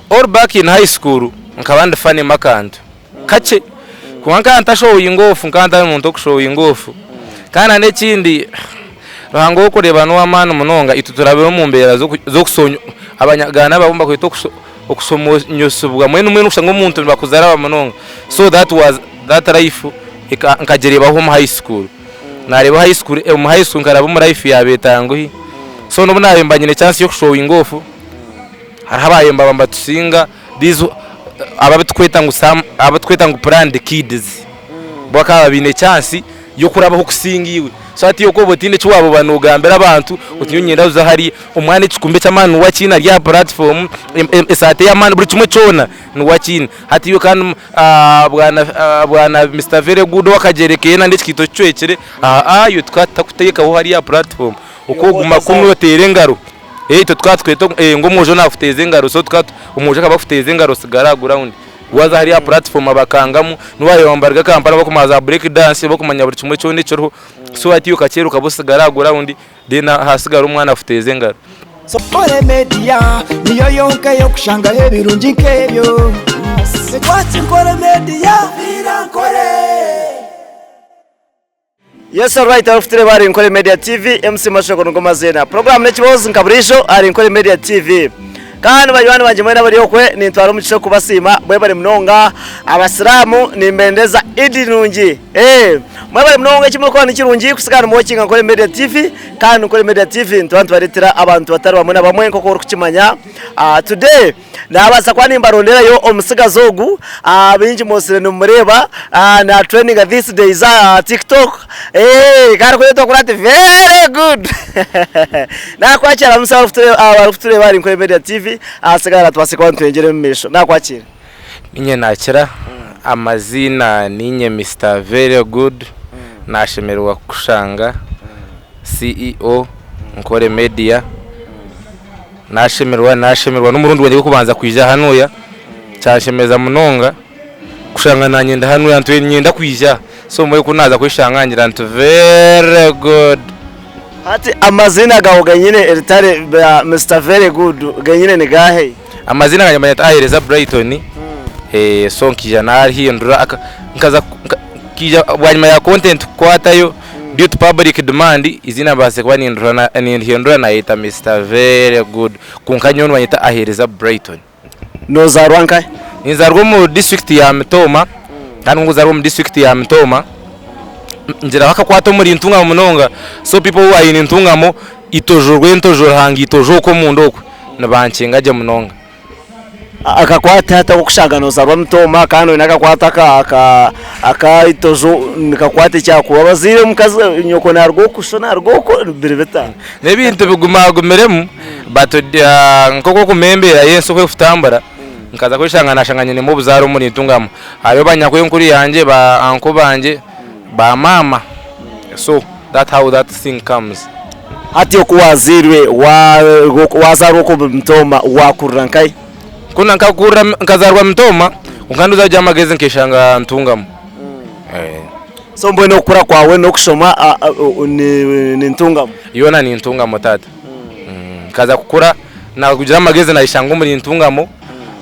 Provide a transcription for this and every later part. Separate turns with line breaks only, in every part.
All back in high school nkaba ndi funny mu akantu kakye kwonka nkaba ntashowinga off nkaba ntari muntu w'okushowinga off kandi na n'ekindi Ruhanga ow'okureeba n'ow'amaani munonga itwe turabire omu mbeera z'okusonyo abanyagaana abamwe nibakweta okushomonyosibwa mbwenu mbwenu kushanga omuntu nibakuzaraba munonga so that was that life nkagireebaho omu high school nareeba high school omu high school nkaraba omu life yaaba etanguhi so n'obu naabaire mba nyine chance y'okushowinga off Hariho abayombi aba nibatusinga these abu tukweta ngu some abu tukweta ngu planned kids bo bakaba baine chance y'okurabaho kusinga iwe. So hati iwe ku oba otaine eki waaba nogambira abantu oti nyowe niinyenda kuza hariya, omwana ekikumba eky'amaani niwe akiine ari aha platform, esaati ey'amaani buri kimwe kyona niwe akiine. Hati iwe kandi bwana bwana Mister Very Good ow'akagyere keye n'ekikaito kicwekire, aa iwe tukaba tutakuteekaho hariya aha platform, okoguma kunu oteera engaro. Itwe tukaba tukweta ngu omwojo nakuteeza engaro so tukaba omwojo akaba akuteeza engaro osigara aha ground waza hariya aha platform bakangamu nobu wabaruga Kampala bakumanya za break dance bakumanya buri kimwe kyona ekiriho so hati iwe okakyera okaba osigara aha ground then hasigara omwana akuteeza engaro.
Nkore Media niyo yonka ey'okushangaho ebirungi nk'ebyo. Twaki Nkore Media. Nkore.
Yes alright arikutureeba ahari Nkore Media TV, MC Mashoko nigo maziina. Program n'ekiboozi nka buriijo ahari Nkore Media TV. Kandi banywani bangye mwena abari okwe nintwara omugisha kubasiima mwebare munonga. Abasiraamu nimbendeza Idi nungi. Eh, mwebare munonga eki murikukora nikirungi kusigara nimuwokinga Nkore Media TV kandi Nkore Media TV nituba nitubareetera abantu batari bamwe na bamwe nk'oku orikukimanya. Ah, today Naabaasa kuba nimbaronderayo omutsigazi ogu, baingi mwosire nimumureeba na trendinga these days aha TikTok ku arikureetwa kuri ati very good Naakwakiira Musa abarikutureeba ahari Nkore Media TV ahasigara tubaase kuba nitweyongyera omu maisho. Naakwakiira.
Niinye naakira, amaziina niinye Mister Very Good, naashemererwa kukushanga CEO Nkore Media. Nashemererwa nashemererwa n'omurundi gwangye gw'okubanza kwija hanuya kyanshemeza munonga kushanga nanye ndi hanuya ntwire niinyenda kwija so mbwenu ku naaza kweshanga ngira nti very good.
Hati amaziina gaawe genyine eritari rya Mister Very Good genyine ni gaahi?
Amaziina gangye banyeta Ahereza Brighton so nkaija nahindura nkaza nkaija bwanyima ya content kukwatayo Due to public demand, eiziina mbaasire kuba nindihindura nayeta Mister Very Good kwonka nyowe nibanyeta Ahereza Brighton.
Nozaarwa nkahi?
Ninzaarwa omu disiturikiti ya Mitooma kandi nk'okuzaarwa omu disiturikiti ya Mitooma ngiraho akakwate omuri Ntungamo munonga so people who are in Ntungamo, Itojo, Rwentojo, Ruhanga Itojo okwo omunda okwo nibankyenga gye munonga.
Akakwate hati akokushanga nozarwa mitooma kandi oyine akakwate aka itojo nikakwata ki ahakuba abazaire omukazi nyoko naruga oku sho naruga oku biri bita?
N'ebintu bigumagumiremu but nk'oku okuma embeera y'ensi oku erikutambura nkaza kweshanga nashanga nyinemu obuzaare omuri Ntungamo hariyo banyakwenkuru yangye, ba anko bangye, ba maama so that how that thing comes.
Hati oku waazairwe, waazaarwa okwo omuri Mitooma, waakurira nkahi?
Ku nkakurira, nkazaarwa Mitooma kwonka ndoza kugira amagezi nkeshanga Ntungamo.
So mbwenu okukura kwawe n'okushoma ni Ntungamo?
Yoona ni Ntungamo taata. Nkaza kukura nakugira amagezi nayeshanga omuri Ntungamo,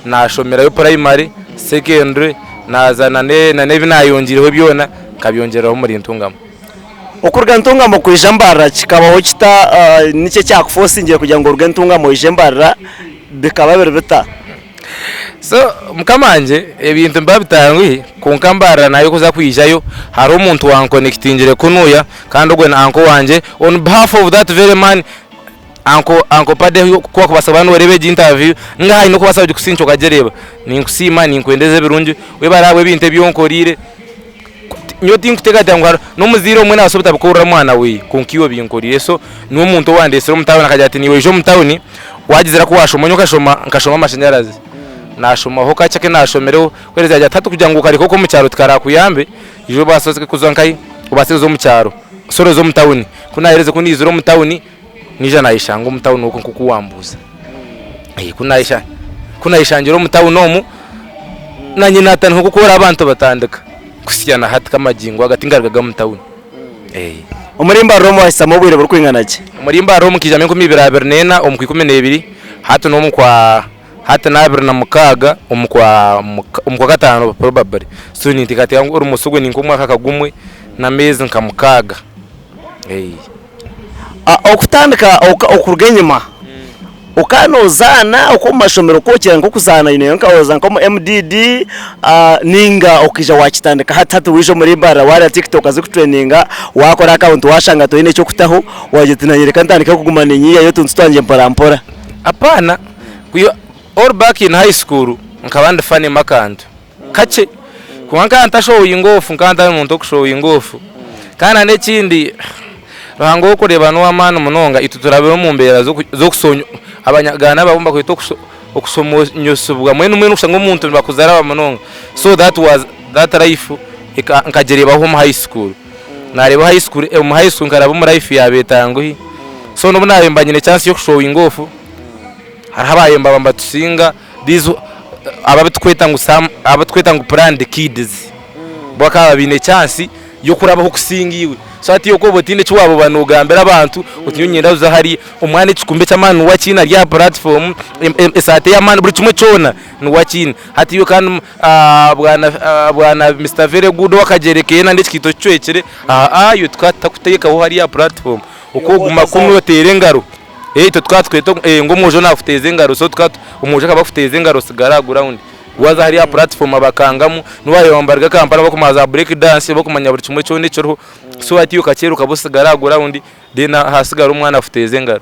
nashomerayo purayimare, sekendure, naaza na n'ebi nayongiireho byona nkabyongyeraho omuri Ntungamo.
Okuruga Ntungamo kwija Mbarara kikabaho kita? Niki ekyakufosingire kugira ngu oruge Ntungamo oije Mbarara? Bikaba biri bita?
So mukama wangye ebintu nibiba bitanguhi kwonka Mbarara nayo kuza kwijayo hariho omuntu owankonekitingire kunuya kandi ogwe ni uncle wangye on behalf of that very man uncle uncle Paddy ku wakubaasa kuba noreeba egi interview ninga haine oku wakubaasa kugikusinkya okagireeba ninkusiima ninkwendeza ebirungi webare ahabw'ebintu ebi onkoriire. Nyowe tinkuteekateeka ngu hariho n'omuzaire omwe naabaasa obutabikorera mwana we kwonka iwe obinkorire. So niwe omuntu owandeetsire omu tauni akagira ati niiwe ija omu tauni waagizire ku waashoma nyowe nkashoma nkashoma amashanyarazi. Naashomaho kakye aku naashomireho kuheereza yaagira ati hati kugira ngu okareka oku omu kyaro tikarakuyambe ija obaase kuza nkahi obaase kuza omu kyaro sorry oze omu tauni. Ku naaheerize ku naizire omu tauni naija naayeshanga omu tauni okwo nk'oku wambuuza. Ku naayeshangire omu tauni omu Nanye natandika nk'oku ori abantu batandika kuhitsya na hati kamagingo aga tingarugaga omu tawuni.
Omuri Mbarara omu wahisamu obwire burikwingana ki?
Omuri Mbarara omu nkaijamu 2024 omu kwa 12 hati n'omu kwa Hati n'abiri na mukaaga omu kwa omu kwakataano probably. So ninteekateeka ngu almost ogwo ni nk'omwaka nka gumwe n'ameezi nka mukaaga.
Okutandika okuruga enyima okaba nozaana okwo omu mashomero kwokira nk'okuzaana oine nka omu MDD ninga okaija wakitandika hati hati waija omuri Mbarara wareeba TikTok zirikutureninga wakora akawunti washanga toine eky'okutaho wagira oti nanye reka ntandike kuguma ninyihayo otuntu twangye mpora mpora.
Apaana, all back in high school nkaba ndi funny mu akantu kakye kwonka nkaba ntashowinga off nkaba ntari muntu w'okushowinga off kandi na n'ekindi Ruhanga ow'okureeba n'ow'amaani munonga itwe turabire omu mbeera z'okusonyo abanyagaana abamwe nibakweta okushomonyosibwa mbwenu mbwenu kushanga omuntu nibakuzaraba munonga so that was that life nkagireebaho omu high school nareeba high school omu high school nkaraba omu life yaaba etanguhi so n'obu naabaire mba nyine chance y'okushowinga off hariho abaabaire nibaba nibatusinga these abu tukweta ngu some abu tukweta ngu planned kids bo bakaba baine chance y'okurabaho kusinga iwe so hati iwe ku oba otaine eki waaba nogambira abantu oti nyowe niinyenda kuza hariya omwana ekikumba eky'amaani niwe akiine ari aha platform esaati ey'amaani buri kimwe kyona niwe akiine hati iwe kandi bwana bwana Mister very good ow'akagyere keena n'ekikaito kicwekire aa iwe tukaba tutakuteekaho hariya aha platform okuguma kunu oteera engaro. Itwe tukaba tukweta ngu omwojo nakuteeza engaro so tukaba omwojo akaba akuteeza engaro osigara aha ground. Waaza hariya aha platform abakangamu nobu nibaruga Kampala barikumanya za break dance barikumanya buri kimwe kyona ekiriho so hati iwe okakyerwa okaba osigara aha ground then hasigara omwana akuteeza engaro.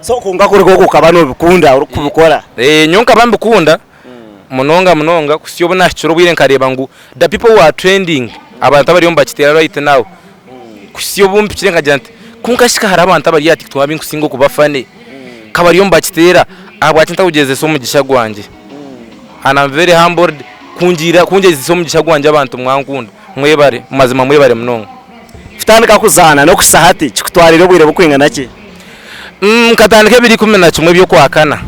So kwonka kuri okwo okaba nobikunda orikubikora?
Nyowe nkaba mbikunda munonga munonga kuhitsya obu nahikire obwire nkareeba ngu the people who are trending abantu abariyo nibakiteera right now kuhitsya obu mpikire nkagira nti kwonka shi ka hariho abantu abari aha TikTok abu nkusinga okuba funny ka bariyo nibakiteera ahabwaki ntakugyezesa omugisha gwangye and am very humbled kungira kungyezesa omugisha gwangye abantu mwankunda mwebare mazima mwebare munonga.
Kutandika kuzaana n'okuhitsya hati kikutwariire obwire burikwingana ki?
Nkatandika ebiro 11 eby'okwakana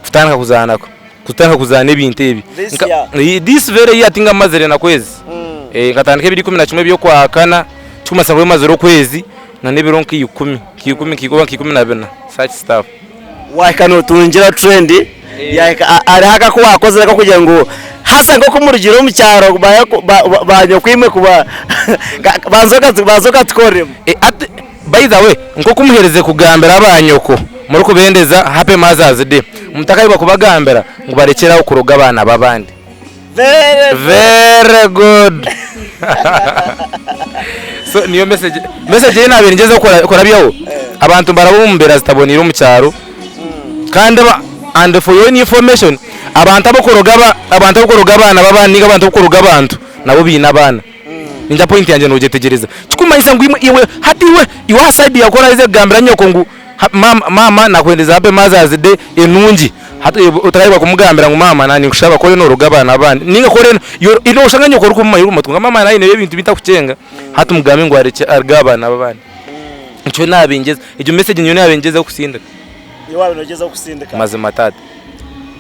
kutandika kuzaana kutandika kuzaana ebintu ebi.
This
Nka-
year?
Eh, This very year tingamazire na kwezi. Nkatandika ebiro 11 eby'okwakana kirikumanyisa ngu mazire okwezi na n'ebiro nka ikumi, nka ikumi, nka ikumi, nka 14 such stuff.
Wahika notungira trend yahika hariho akaku wakozire akokugira ngu haza nkoku murugire omu kyaro banyokwimwe kuba banza okatukoreremu.
Ati by the way nkoku muherize kugambira abanyoko murikubendeza happy mothers day mutakahebwa kubagambira ngu barekyere aho kuroga abaana babandi. Very good. So niyo message message ei nabaire ningyezaho kurabyaho abantu nibaraba omu mbeera zitaboneire omu kyaro kandi and for your own information abantu ab'okuroga abantu ab'okuroga abaana b'abandi ninga abantu ab'okuroga abantu nabo baine abaana. Ningira point yangye nogyetegyereza. Kirikumanyisa ngu iwe hati iwe iwe aha side yaawe ku oraheze kugambira nyoko ngu Maama maama nakwendeza happy mother's day enungi hati otarahebwa kumugambira ngu maama na ninkushaba ku oriyo noroga abaana abandi ninga ku oriyo noshanga nyoko orikumumanya orikumumanya kwonka maama naye aineyo ebintu ebintakukyenga hati mugambe ngu arekye aruge aha baana b'abandi. Nikyo nabingyeza egyo message niyo nabingyezaho kusindika.
Niyo waaba nogyezaho kusindika.
Mazima taata.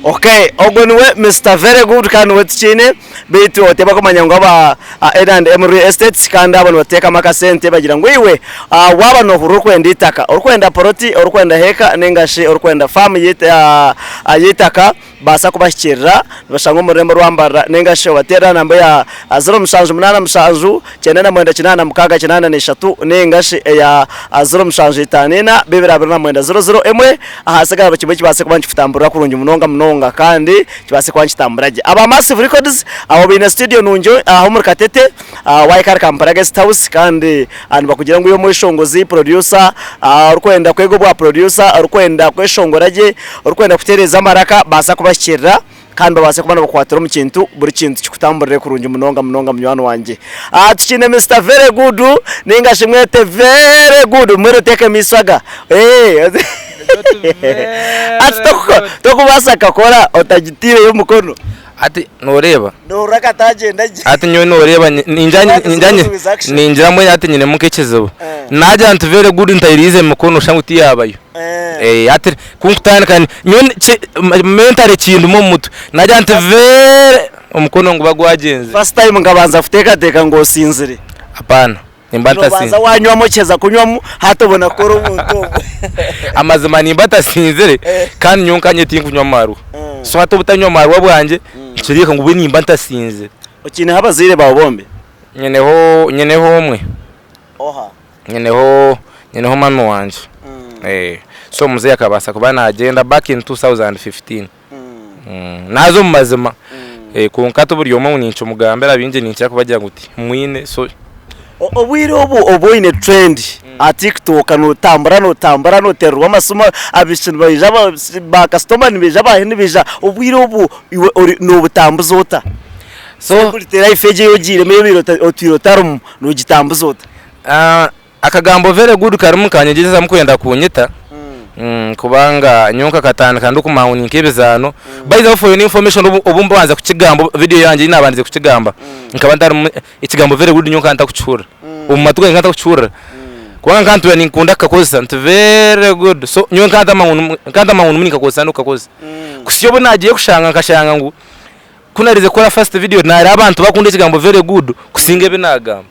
Okay, ogwo niwe Mister Very Good kandi niwe tukiine beitu oteeba kumanya ngu aba L&M Real Estates kandi abo nibateekamu akasente bagira ngu iwe waaba noohurira orikwenda eitaka, orikwenda poloti, orikwenda heeka nainga shi orikwenda faamu y'eitaka baasa kubahikiirira nibashangwa omu rurembo rwa Mbarara nainga shi obateerere aha namba ya 0787 99 86 83 nainga shi eya 0754 229 00 1. Ahasigara buri kimwe kibaase kuba nikikutamburira kurungi munonga munonga kandi kibaase kuba nikitambura gye. Aba Massive Records abo baine studio nungi aha omuri Katete wahika ahari Kampala Guest House kandi nibakugira ngu iwe omweshongozi, producer, orikwenda kwega obwa producer, orikwenda kweshongora gye, orikwenda kutereeza amaraka baasa kubahikirira kandi babaase kuba nibakukwatira omu kintu buri kintu kikutamburire kurungi munonga munonga munywani wangye. Tukiine Mister Very Good nainga shi mwete Very Good mbwenu oteekemu eiswaga Ati tokubaasa kukakora otagitaireyo omukono.
Hati nooreeba.
Noohurira katagyenda gye.
Hati nyowe nooreeba ningira mbwenu hati nyinemu nk'ekizibu. Naagira nti very good ntairiize mikono noshusha ngu tiyaabayo. Hati ku nkutandika nyowe mentally kindimu omu mutwe. Naagira nti very omukono nguba gwagyenzire.
First time nkabanza kuteekateeka ngu osinzire.
Hapana. Nimba
Nobanza
ntasinzire.
wanywamu okiheza kunywamu hati obona kukora obuntu obwo.
Amazima nimba ntasinzire
Eh.
kandi nyowe nkanye tinkunywa amarwa.
Mm.
So hati obutanywa marwa bwangye nikireebeka ngu bwe nimba ntasinzire.
Okiineho abazaire baawe bombi?
Nyineho nyineho omwe.
Oha?
Nyineho nyineho mami wangye. So muzeeyi akabaasa kuba naagyenda back in 2015. Naaza omu mazima kwonka ti buri omwe ngu ninkimugambira baingi ninkira kubagira ngu timwine so.
Obwire obu obu oine trend aha TikTok notambura notambura notererwa amasimu abaishiki nibaija ba kasitoma nibaija baahi nibaija obwire obu iwe ori nobutambuza ota?
So
Celebrity life egi ei ogiiremu ei obaire otwire otarimu nogitambuza ota?
Akagambo very good karimu kanyegyezamu kwenda kunyita kubanga nyowe nkakatandika ndikumanya ngu ninka ebizaano. By the way for your information obu mbanza kukigamba video yangye ei nabandize kukigamba nkaba ntarimu ekigambo very good nyowe nkaba ntakukihurira omu matu gangye nkaba ntakukihurira kubanga nkaba ntuura ninkunda kukakozesa nti very good so nyowe nkaba ntamanya ngu nkaba ntamanya ngu ndimu ninkakozesa ndikukakozesa. Kuhisya obu nagiire kushanga nkashanga ngu ku narize kukora first video nareeba abantu bakunda ekigambo very good kusinga ebi nagamba.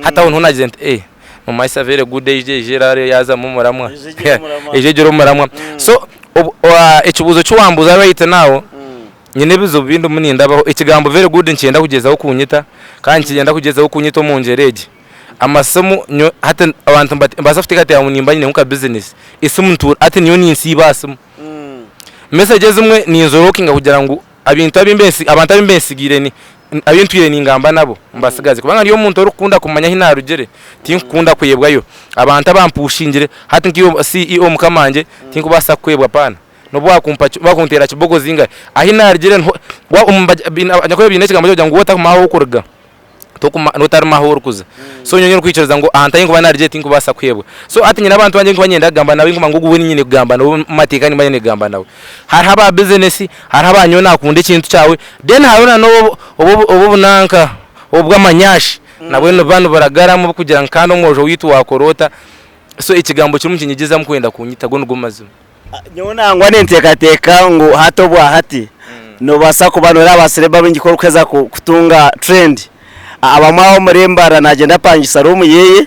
Hati aho niho naagize nti eh nomanyisa very good eija eija eraare yaazamu omuramwa
Eija egira omuramwa.
eija egira omuramwa so obu ekibuuzo eki wambuuza right now nyine ebizibu bi ndimu nindabaho ekigambo very good nikyenda kugyezaho kunyita kandi nikigyenda kugyezaho kunyita omu ngyera egi amasimu nyowe hati abantu nibabaasa kuteekateeka ngu nimba nyineho nka bizinesi esimu ntuura hati nyowe ninsiiba aha simu message ezimwe ninzirockinga kugira ngu Abintu abi mbe abantu abu mbe nsigaire ni abu ntwire ningamba nabo mbasigaze kubanga ndi omuntu orikukunda kumanya ahi naarugire, tinkukunda kwebwayo. Abantu abampushingire hati nk'iwe CEO mukama wangye tinkubaasa kukwebwa apaana. N'obu waakumpa ki waakunteera kibogo zingahi, ahi naarugire niho wa omu abanyankore baine ekigambo ky'okugira ngu waaba otakumanya ahu orikuruga. Notarima ahu orikuza. So nyowe ndikwikiriza ngu ahantu ahu ndikuba narugire tinkubaasa kuheebwa. So hati nyine abantu bangye abu ndikuba niinyenda kugamba nabo nkumanya ngu ogu we niinyine kugamba nawe omu mateeka nimba nyine kugamba nawe. Hariho aba bizinesi, hariho aba nyowe naakunda ekintu kyawe, then hariho na n'obu obunanka obw'amanyashi nabwo nibuba niburagaramu burikugira ngu kandi omwojo waitu waakora ota? So ekigambo kirimu nikinyegyezamu kwenda kunyita ago nigo mazima.
Nyowe nangwa ninteekateeka ngu hati obwa hati noobaasa kuba nooreeba ba celeb abaingi ku orikuheza kutunga trend, abamwe aho omuri Mbarara naagyenda apangisa ruumu yeeye,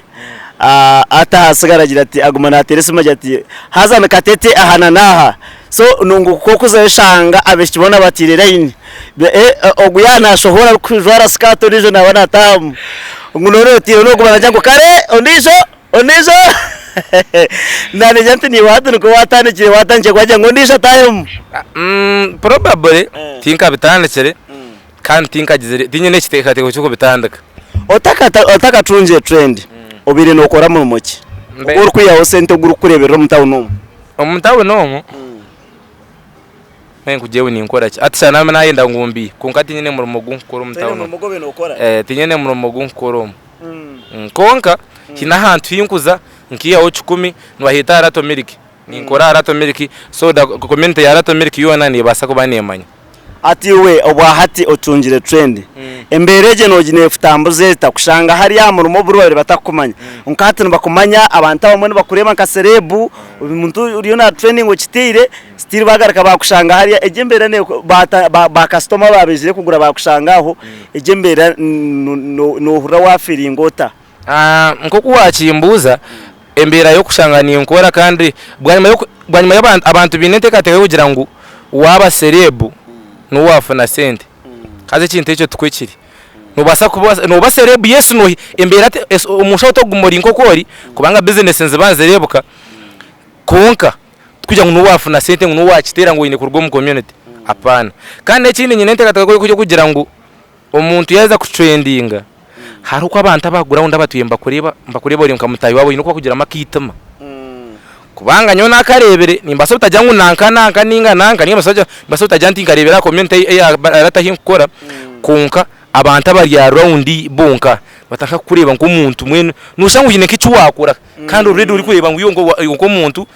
hati ahasigara agira ati aguma naateera esimu agira ati haza ni Katete aha na n'aha. So ngu ku orikuzayo oshanga abaishiki boona bataire layini, ogu yaaba naashohora arikujwara sikaati ondiijo naaba naataahamu, ngu nooreeba otiireho nooguma naagira ngu kare ondiijo. Ondiijo naanigira nti naiwe hati nikwo waatandikire waatandikire kubagira ngu ondiijo ataahemu.
Probably tinkabitandikire kandi tinkagizire tinyine ekiteekateeko ky'okubitandika.
Otakatungire trend obaire nookora murimo ki? Ogu orikwihaho sente ogu orikukureeberera omu tawuni omu?
Omu tawuni omu mbwenu nkugire ngu ninkora ki? Hati shana naaba naayenda ngu mbihe kwonka tinyine murimo ogu nkukora omu tawuni omu. Tinyine murimo ogu nkukora omu. Kwonka haine ahantu hinkuza nkiihaho kikumi nibaheeta aha Rato Milk. Ninkora aha Rato Milk so the community ya Rato Milk yoona neebaasa kuba neemanya.
Hati iwe obwahati otungire trend, embeera egyo noogi neekutambuza eta kushanga hariya aha murimo buri babaire batakukumanya? Nka hati nibakumanya, abantu abamwe nibakureeba nka celeb, omuntu oriyo na trendinga okiteire, still bagaruka bakushanga hariya, egyo embeera ba kasitoma ababaizire kugura bakushanga aho, Egyo embeera noohurira waafiiringa ota?
Nk'oku waakimbuuza, embeera y'okushanga ninkora kandi bwanyima y'oku bwanyima y'abantu abantu baine enteekateeka y'okugira ngu waaba sereebu niwe waafuna sente. Haza ekintu ekyo tikwo kiri. Noobaasa kuba nooba sereebu yes noohi embeera te omu nshaho tokuguma ori nk'oku ori kubanga bizinesi niziba nizireebeka kwonka tikugira ngu niwe waafuna sente ngu niwe waakiteera ngu oine kuruga omu community apaana. Kandi n'ekindi nyine enteekateeka y'okugira ngu omuntu yaaza kutrendinga hariho oku abantu aba ground abatwire nibakureeba nibakureeba ori nka mutaahi waabo oine oku barikugiramu akaitima. Kubanga nyowe naakareebire nimbaasa obutagira ngu nanka nanka nainga nanka nainga nimbaasa obutagira nti nkareebera aha community eya rata ahi nkukora kwonka abantu abari aha round bonka nibatandika kukureeba nk'omuntu mbwenu nooshusha ngu haine nk'eki waakora kandi already orikureeba ngu iwe nk'omuntu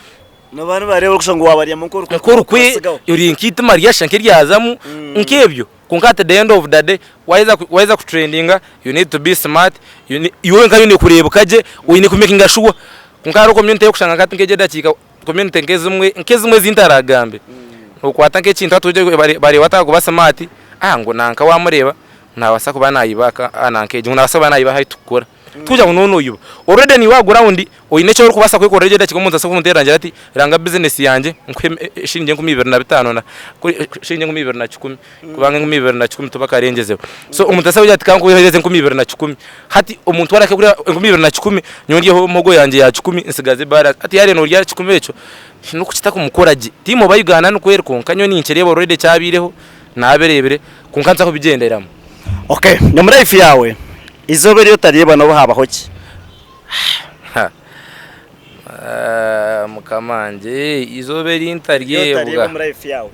Nibaba nibareeba orikushusha ngu waabaryamu nk'orukwe
nk'orukwe
kubasigaho.
ori nk'eitima ryashusha nk'eryazamu nk'ebyo. Kwonka at the end of the day waheza waheza kutrendinga you need to be smart, you need iwe wenka oine kureebeka gye, oine kumekinga sure. Kwonka hariho community ei orikushanga hati nk'egi edakiika community nk'ezimwe nk'ezimwe ezi ntaragambe, nookwata nk'ekintu hati ogye bareeba ataakuba smart, ah ngu nanka waamureeba naabaasa kuba naiba aka nanka egi, ngu naabaasa kuba naiba ahu tukukora. Tikugira ngu nooba nooyiba. Already niiwe aha ground oine eki orikubaasa kwekorera egyo edakiika omuntu asobola kunteerera ngira ati ranga bizinesi yangye nkuhe eshiringi 2500 na eshiringi 2100 kubanga 2100 tibakarengyezibwa. So omuntu asobola kugira ati kankuheereze 2100 hati omuntu ku arahika 2100 nyowe ndyeho muhogo yangye ya kikumi ntsigaze balance. Hati yareeba norya kikumi ekyo n'okukita kumukora gye. Tiimu oba Uganda nikwo eri kwonka nyowe ninkireeba already ekyabaireho nabireebire kwonka nituza kubigyenderamu.
Okay, omu life yaawe eizooba eri otaryebwa n'obu haabaho ki?
Mukama wangye eizooba eri ntaryebwa.
Omu life yaawe.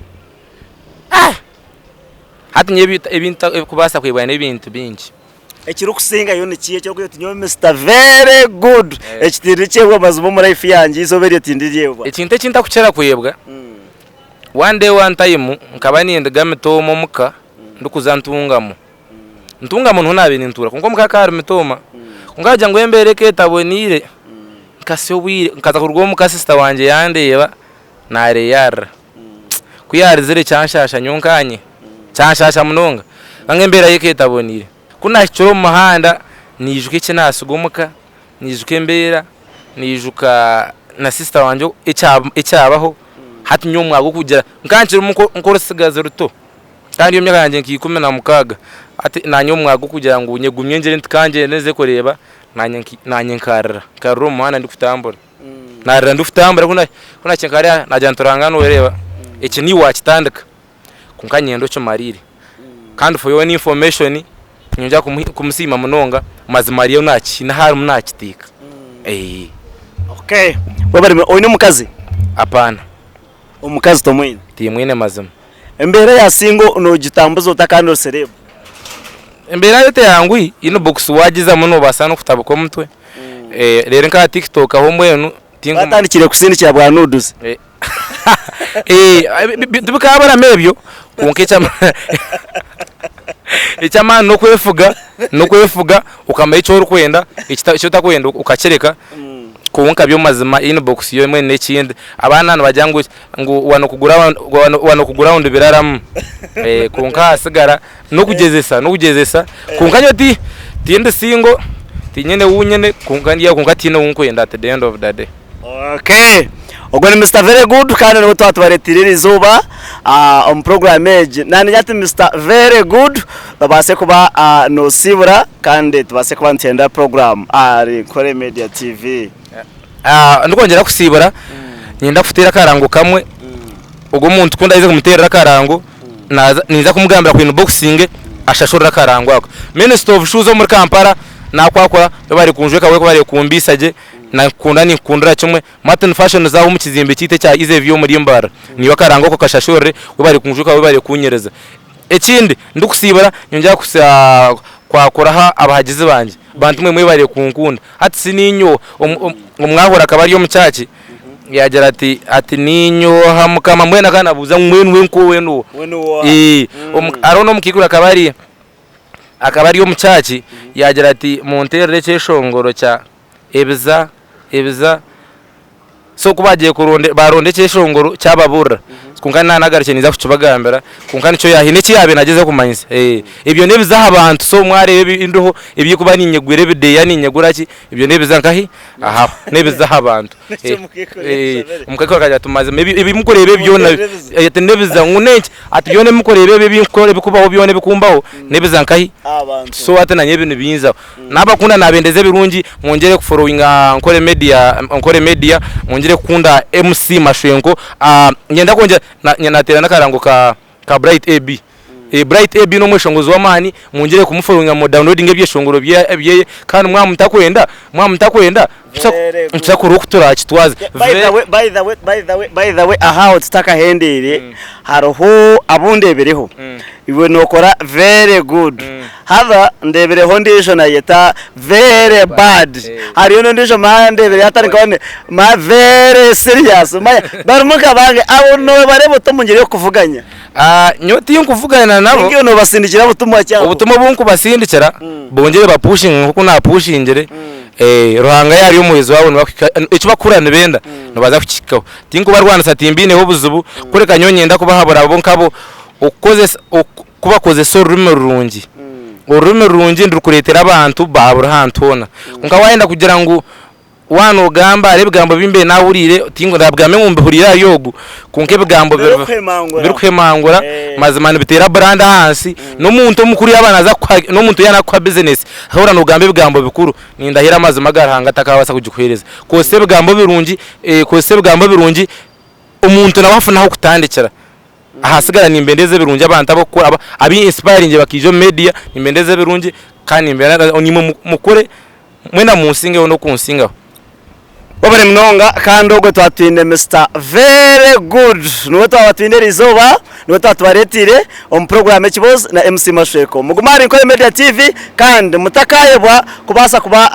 Hati nyowe ebintakubaasa kwebwa n'ebintu bingi.
Ekirikusingayo ni kiha eki orikugira oti nyowe Mister Very Good eki tindikyebwa mazima omu life yangye eizooba eryo tindiryebwa.
Ekintu eki ntakukira kwebwa, one day one time nkaba ninduga Mitooma omuka ndikuza Ntungamo. Ntungamo niho naabaire nintuura kwonka omuka hakaba hari Mitooma. Kwonka kugira ngu embeera ekaba etaboneire, nkasya obwire nkaza kuruga omuka sister wangye yandeeba naareyarira. Ku yaarizire kyanshaasha nyowe nkaanye, kyanshaasha munonga kubanga embeera ye ekaba etaboneire. Ku naahikire omu muhanda naijuka eki naatsiga omuka, naijuka embeera, naijuka na sister wangye ekyabaho, hati nyowe omwaka gw'okugira nkaba nkiri nk'orutsigazi ruto. Kandi emyaka yangye nka 16 hati nanye omwaka gw'okugira ngu nyegumye ngire nti kangyende nze kureeba nanye nkarira, nkarira omu muhanda ndikutambura. Narira ndikutambura ku nahikire nkariya nagira nti Ruhanga noreeba eki niiwe wakitandika kwonka nyenda okimariire. Kandi for your own information niinyija kumusiima munonga mazima ariyo haine ahu arimu nakiteeka.
Okay, webare oine omukazi?
Apana.
Omukazi tomwine?
Timwine mazima.
Embeera ya single nogitambuza ota kandi ori celeb?
Embeera yo teyanguhi, inbox wagizamu nobaasa n'okutabuka omutwe, reero nka aha TikTok aho mbwenu
tinkumanya. Batandikire kusindikira bwa nudes?
Tibikaburamu ebyo kwonka eky'amaani n'okwefuga, n'okwefuga okamanya eki orikwenda, eki otakwenda okakireka. Kwonka byo mazima inbox yo mbwenu n'ekindi abaana nibagira ngu ngu wano ku ground biraramu kwonka ahasigara n'okugyezesa n'okugyezesa kwonka nyowe ti tindi single tinyine ou nyine kwonka ndi aho kwonka tihaine ou nkwenda at the end of the day.
Okay, ogwo ni Mister Very Good kandi niwe twaba tubareteire eri izooba omu program egi. Naanigira ati Mister Very Good obaase kuba noosiibura kandi tubaase kuba nituhenda program ahari Nkore Media TV.
Ndikwongyera kusiibura, niinyenda kuteera akarango kamwe, ogwo omuntu ku ndaaheze kumuteerera akarango, naaza ninza kumugambira ku inboxinge ashashurire akarango ako. Minister of shoes omuri Kampala naakwakura, webare kunjweka webare kumbiisa gye, naakukunda ninkukundira kimwe. Martin Fashions aho omu kizimbe kyaitu ekya Easy View omuri Mbarara, niiwe akarango ako kashashurire, webare kunjweka webare kunyereza. Ekindi ndikusiibura niinyija kwakuraho abahagizi bangye, bantu mwe mwebare kunkunda. Hati si niinye omwahura akaba ari omu church yaagira ati ati niinye oha mukama mbwenu akaba naabuuza ngu mbwenu we nk'owe n'oha? Hariho n'omukaikuru akaba ari akaba ari omu church yaagira ati munteerere ekyeshongoro kya ebiza ebiza So ku baagiire kuronda baaronda ekyeshongoro kyababurira kwonka naanagarukire ninza kukibagambira kwonka nikyo haine eki yaabaire naagyezaho kumanyisa. Ebyo n'ebiza aha bantu so mwareeba ebindiho ebirikuba niinyegwera ebideeya niinyegura ki ebyo n'ebiza nkahi aha n'ebiza aha bantu. Omukaikuru akagira ati mazima ebi murikureeba ebi byona ati n'ebiza ngu n'enki ati byona ebi murikureeba ebi ebindikukora ebirikubaho byona ebikumbaho n'ebiza nkahi so hati naanye ebi nibinzaho. Nabakunda nabendeza ebirungi mwongyere ku followinga Nkore Media Nkore Media mwongyere kukunda MC Mashwenko Niinyenda kwongyera nateera nakarango ka ka Bright AB Bright AB nomweshongozi wamaani mwongyere kumu followinga mu downloadinge ebyeshongoro byeye kandi mwaba mutakwenda mwaba mutakwenda nituza kureeba oku turakitwaze.
By the way, by the way, by the way, by the way, aha aho tutakahendeire hariho abu ndeebireho Iwe nokora very good haza ndebireho ondijo nayeta very bad hariyo nondijo maya ndebireho atari nka maya very serious maya barimu nka bangahe abo nobareba ota omungyeri yokuvuganya?
Nyowe tinkuvugana nabo.
Ninga iwe nobasindikira butumwa ki abo?
Obutumwa obu nkubasindikira bongyere bapushinge nkoku napushingire Ruhanga yaaba ari omuhwezi waabo nibakuhika eki barikuhurira nibenda nibaza kukihikaho. Tinkubarwanisa timbaineho obuzibu kureka nyowe niinyenda kubahabura bo nkabo Okukozesa, ku bakozesa orurimi rurungi. Orurimi rurungi nirukureetera abantu ba buri hantu hoona. Kwonka waayenda kugira ngu waaba noogamba hariho ebigambo ebi mbaire naahuriire tingu ndaabigambe ngu mbihuriire ahari ogu, kwonka ebigambo
Birikuhemangura.
birikuhemangura mazima nibiteera brand ahansi. N'omuntu omukuru yaaba naaza kukuha n'omuntu yaaba naakuha bizinesi akahurira noogamba ebigambo bikuru, nindahira amazima aga Ruhanga takaabaasa kugikuheereza. Kozesa ebigambo birungi, kozesa ebigambo birungi omuntu nawe afune ah'okutandikira. Ahasigara nimbendeza ebirungi abantu abokukora aba abi inspiringire bakaija omu media nimbendeza ebirungi kandi nimbenda naimwe mukore mwena munsingeho n'okunsingaho.
Webare munonga kandi ogwe twaba twine Mister Very Good niwe twaba twine erizooba niwe twaba tubareteire omu program Ekibozi na MC Mashweko. Mugume ahari Nkore Media TV kandi mutakayebwa kubaasa kuba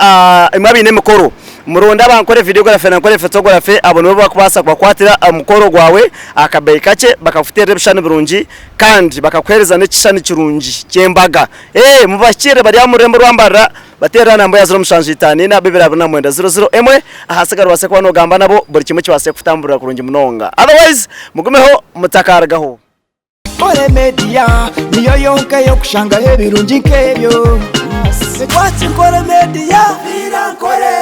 imwe abaine emikoro Muronde abankore videography na nkore photography abo nibo bakubaasa kubakwatira omukoro gwawe aha kabeeyi kakye bakakuteerera ebishushani birungi kandi bakakuheereza n'ekishushani kirungi ky'embaga. Ee mubahikirire bari aha omu rurembo rwa Mbarara bateerere aha namba ya 0754 229 00 emwe ahasigara obaase kuba noogamba nabo buri kimwe kibaase kukutamburira kurungi munonga. Otherwise mugumeho mutakarugaho.
Nkore Media niyo yonka ey'okushangaho ebirungi nk'ebyo. Twaki Nkore Media. Nkore.